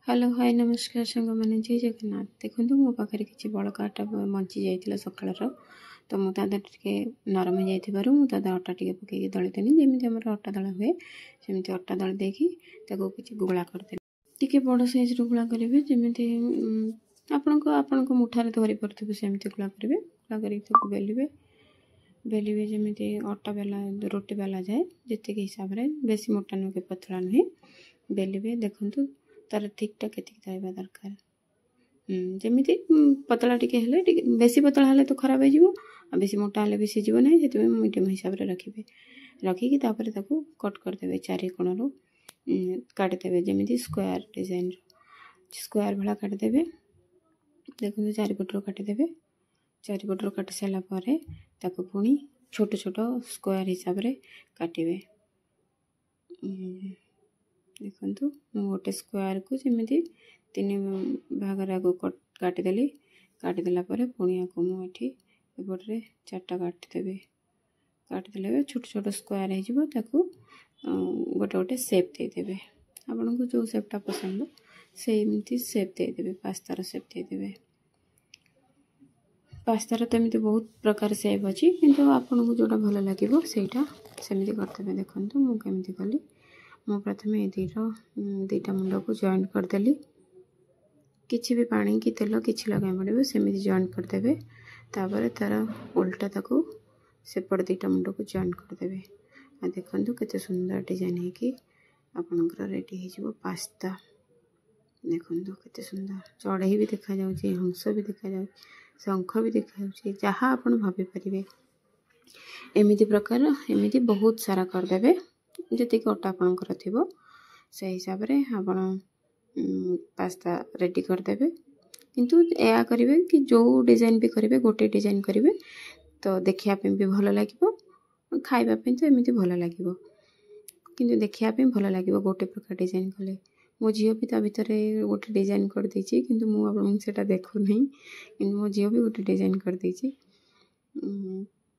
Hello, high, ନମସ୍କାର ସାଙ୍ଗମାନେ, ଜୟ ଜଗନ୍ନାଥ। ଦେଖନ୍ତୁ, ମୋ ପାଖରେ କିଛି ବଳକା ଅଟା ବଞ୍ଚି ଯାଇଥିଲା ସକାଳର। ତ ମୁଁ ତା ଦେହରେ ଟିକେ ନରମ ହେଇଯାଇଥିବାରୁ ମୁଁ ତା ଦେହରେ ଅଟା ଟିକେ ପକାଇକି ଦଳିଦେଲି। ଯେମିତି ଆମର ଅଟା ଦଳା ହୁଏ, ସେମିତି ଅଟା ଦଳି ଦେଇକି ତାକୁ କିଛି ଗୁଳା କରିଦେଲି। ଟିକେ ବଡ଼ ସାଇଜ୍ର ଗୁଳା କରିବେ, ଯେମିତି ଆପଣଙ୍କ ଆପଣଙ୍କ ମୁଠାରେ ଧରି ପାରୁଥିବେ, ସେମିତି ଗୁଳା କରିବେ। ଗୁଳା କରିକି ତାକୁ ବେଲିବେ। ବେଲିବେ ଯେମିତି ଅଟା ବେଲା, ରୁଟି ବେଲା ଯାଏ ଯେତିକି ହିସାବରେ, ବେଶୀ ମୋଟା ନୁହେଁ କି ପତଳା ନୁହେଁ। ବେଲିବେ, ଦେଖନ୍ତୁ ତାର ଥିକ୍ଟା କେତିକି ରହିବା ଦରକାର। ଯେମିତି ପତଳା ଟିକେ ହେଲେ, ଟିକେ ବେଶୀ ପତଳା ହେଲେ ତ ଖରାପ ହେଇଯିବ, ଆଉ ବେଶୀ ମୋଟା ହେଲେ ବି ସିଝିବ ନାହିଁ। ସେଥିପାଇଁ ମିଡ଼ିୟମ୍ ହିସାବରେ ରଖିବେ। ରଖିକି ତାପରେ ତାକୁ କଟ୍ କରିଦେବେ, ଚାରି କୋଣରୁ କାଟିଦେବେ, ଯେମିତି ସ୍କୋୟାର ଡିଜାଇନର, ସ୍କୋୟାର ଭଳିଆ କାଟିଦେବେ। ଦେଖନ୍ତୁ, ଚାରିପଟରୁ କାଟିଦେବେ। ଚାରିପଟରୁ କାଟି ସାରିଲା ପରେ ତାକୁ ପୁଣି ଛୋଟ ଛୋଟ ସ୍କୋୟାର ହିସାବରେ କାଟିବେ। ଦେଖନ୍ତୁ, ମୁଁ ଗୋଟେ ସ୍କୋୟାରକୁ ଯେମିତି ତିନି ଭାଗରେ ଆକୁ କାଟିଦେଲି। କାଟିଦେଲା ପରେ ପୁଣି ଆକୁ ମୁଁ ଏଠି ଏପଟରେ ଚାରିଟା କାଟିଦେବି। କାଟିଦେଲେ ଛୋଟ ଛୋଟ ସ୍କୋୟାର ହେଇଯିବ। ତାକୁ ଗୋଟେ ଗୋଟେ ସେପ୍ ଦେଇଦେବେ। ଆପଣଙ୍କୁ ଯେଉଁ ସେପ୍ଟା ପସନ୍ଦ, ସେମିତି ସେପ୍ ଦେଇଦେବେ, ପାସ୍ତାର ସେପ୍ ଦେଇଦେବେ। ପାସ୍ତାର ତ ଏମିତି ବହୁତ ପ୍ରକାର ସେପ୍ ଅଛି, କିନ୍ତୁ ଆପଣଙ୍କୁ ଯେଉଁଟା ଭଲ ଲାଗିବ, ସେଇଟା ସେମିତି କରିଦେବେ। ଦେଖନ୍ତୁ, ମୁଁ କେମିତି କଲି। ମୁଁ ପ୍ରଥମେ ଏ ଦୁଇଟା ମୁଣ୍ଡକୁ ଜଏଣ୍ଟ କରିଦେଲି। କିଛି ବି ପାଣି କି ତେଲ କିଛି ଲଗାଇବାକୁ ପଡ଼ିବ, ସେମିତି ଜଏଣ୍ଟ କରିଦେବେ। ତାପରେ ତା'ର ଓଲଟା ତାକୁ ସେପଟ ଦୁଇଟା ମୁଣ୍ଡକୁ ଜଏଣ୍ଟ କରିଦେବେ। ଆଉ ଦେଖନ୍ତୁ, କେତେ ସୁନ୍ଦର ଡିଜାଇନ୍ ହେଇକି ଆପଣଙ୍କର ରେଡ଼ି ହେଇଯିବ ପାସ୍ତା। ଦେଖନ୍ତୁ, କେତେ ସୁନ୍ଦର ଚଢ଼େଇ ବି ଦେଖାଯାଉଛି, ହଂସ ବି ଦେଖାଯାଉଛି, ଶଙ୍ଖ ବି ଦେଖାଯାଉଛି, ଯାହା ଆପଣ ଭାବିପାରିବେ। ଏମିତି ପ୍ରକାର ଏମିତି ବହୁତ ସାରା କରିଦେବେ। ଯେତିକି ଅଟା ଆପଣଙ୍କର ଥିବ, ସେଇ ହିସାବରେ ଆପଣ ପାସ୍ତା ରେଡ଼ି କରିଦେବେ। କିନ୍ତୁ ଏହା କରିବେ କି ଯେଉଁ ଡିଜାଇନ୍ ବି କରିବେ, ଗୋଟେ ଡିଜାଇନ୍ କରିବେ ତ ଦେଖିବା ପାଇଁ ବି ଭଲ ଲାଗିବ। ଖାଇବା ପାଇଁ ତ ଏମିତି ଭଲ ଲାଗିବ, କିନ୍ତୁ ଦେଖିବା ପାଇଁ ଭଲ ଲାଗିବ ଗୋଟେ ପ୍ରକାର ଡିଜାଇନ୍ କଲେ। ମୋ ଝିଅ ବି ତା ଭିତରେ ଗୋଟେ ଡିଜାଇନ୍ କରିଦେଇଛି, କିନ୍ତୁ ମୁଁ ଆପଣଙ୍କୁ ସେଇଟା ଦେଖୁନାହିଁ। କିନ୍ତୁ ମୋ ଝିଅ ବି ଗୋଟେ ଡିଜାଇନ୍ କରିଦେଇଛି।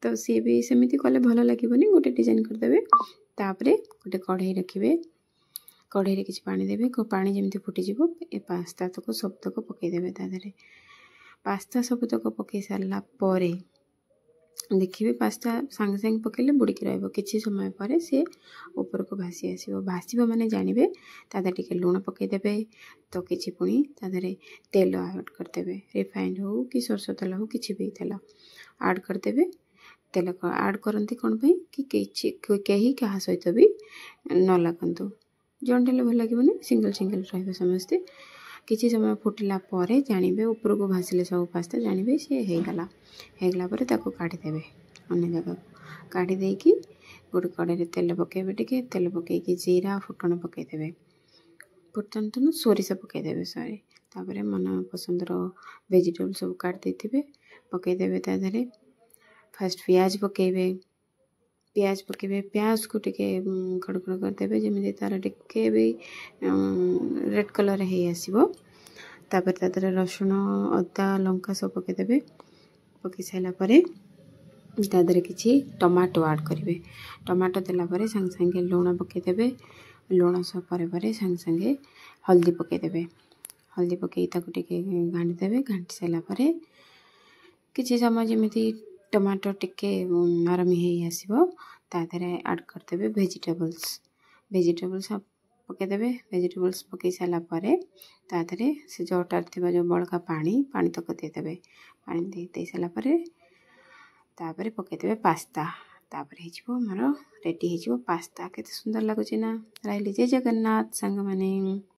ତ ସିଏ ବି ସେମିତି କଲେ ଭଲ ଲାଗିବନି। ଗୋଟେ ଡିଜାଇନ୍ କରିଦେବେ। ତାପରେ ଗୋଟେ କଢ଼େଇ ରଖିବେ। କଢ଼େଇରେ କିଛି ପାଣି ଦେବେ। ପାଣି ଯେମିତି ଫୁଟିଯିବ, ଏ ପାସ୍ତା ତକ ସବୁତକ ପକାଇଦେବେ ତା ଦେହରେ। ପାସ୍ତା ସବୁତକ ପକାଇ ସାରିଲା ପରେ ଦେଖିବେ, ପାସ୍ତା ସାଙ୍ଗେ ସାଙ୍ଗେ ପକାଇଲେ ବୁଡ଼ିକି ରହିବ। କିଛି ସମୟ ପରେ ସିଏ ଉପରକୁ ଭାସି ଆସିବ। ଭାସିବ ମାନେ ଜାଣିବେ। ତା ଦେହରେ ଟିକେ ଲୁଣ ପକାଇଦେବେ। ତ କିଛି ପୁଣି ତା ଦେହରେ ତେଲ ଆଡ଼୍ କରିଦେବେ। ରିଫାଇଣ୍ଡ ହେଉ କି ସୋରିଷ ତେଲ ହେଉ, କିଛି ବି ତେଲ ଆଡ଼୍ କରିଦେବେ। ତେଲ ଆଡ଼୍ କରନ୍ତି କ'ଣ ପାଇଁ କି କିଛି କେହି କାହା ସହିତ ବି ନ ଲାଗନ୍ତୁ। ଜଏଣ୍ଟ ହେଲେ ଭଲ ଲାଗିବନି, ସିଙ୍ଗଲ୍ ସିଙ୍ଗଲ୍ ରହିବେ ସମସ୍ତେ। କିଛି ସମୟ ଫୁଟିଲା ପରେ ଜାଣିବେ, ଉପରକୁ ଭାସିଲେ ସବୁ ପାସ୍ତା, ଜାଣିବେ ସିଏ ହେଇଗଲା। ହେଇଗଲା ପରେ ତାକୁ କାଢ଼ିଦେବେ ଅନ୍ୟ ଜାଗାକୁ। କାଢ଼ି ଦେଇକି ଗୋଟେ କଢ଼େଇରେ ତେଲ ପକାଇବେ। ଟିକେ ତେଲ ପକାଇକି ଜିରା ଫୁଟଣ ପକାଇଦେବେ। ଫୁଟଣ ତ ସୋରିଷ ପକାଇଦେବେ, ସରି। ତାପରେ ମନ ପସନ୍ଦର ଭେଜିଟେବଲ୍ ସବୁ କାଟି ଦେଇଥିବେ, ପକାଇଦେବେ ତା ଦେହରେ। ଫାଷ୍ଟ ପିଆଜ ପକାଇବେ। ପିଆଜ ପକାଇବେ, ପିଆଜକୁ ଟିକେ କଡ଼କଡ଼ କରିଦେବେ, ଯେମିତି ତା'ର ଟିକେ ବି ରେଡ଼୍ କଲର୍ ହେଇ ଆସିବ। ତାପରେ ତା ଦେହରେ ରସୁଣ, ଅଦା, ଲଙ୍କା ସବୁ ପକାଇଦେବେ। ପକାଇ ସାରିଲା ପରେ ତା ଦେହରେ କିଛି ଟମାଟୋ ଆଡ଼୍ କରିବେ। ଟମାଟୋ ଦେଲା ପରେ ସାଙ୍ଗେ ସାଙ୍ଗେ ଲୁଣ ପକାଇଦେବେ। ଲୁଣ ସହ ପରେ ପରେ ସାଙ୍ଗେ ସାଙ୍ଗେ ହଳଦୀ ପକାଇଦେବେ। ହଳଦୀ ପକାଇ ତାକୁ ଟିକେ ଘାଣ୍ଟି ଦେବେ। ଘାଣ୍ଟି ସାରିଲା ପରେ କିଛି ସମୟ ଯେମିତି ଟମାଟୋ ଟିକେ ନରମ ହେଇ ଆସିବ, ତା ଦେହରେ ଆଡ଼୍ କରିଦେବେ ଭେଜିଟେବଲ୍ସ। ଭେଜିଟେବଲ୍ସ ପକାଇଦେବେ। ଭେଜିଟେବଲ୍ସ ପକାଇ ସାରିଲା ପରେ ତା ଦେହରେ ସେ ଯେଉଁ ଅଟାରେ ଥିବା ଯେଉଁ ବଳକା ପାଣି, ପାଣି ତକ ଦେଇଦେବେ। ପାଣି ଦେଇ ସାରିଲା ପରେ ତାପରେ ପକାଇଦେବେ ପାସ୍ତା। ତାପରେ ହେଇଯିବ ଆମର, ରେଡ଼ି ହେଇଯିବ ପାସ୍ତା। କେତେ ସୁନ୍ଦର ଲାଗୁଛି ନା? ରହିଲି, ଜୟ ଜଗନ୍ନାଥ ସାଙ୍ଗମାନେ।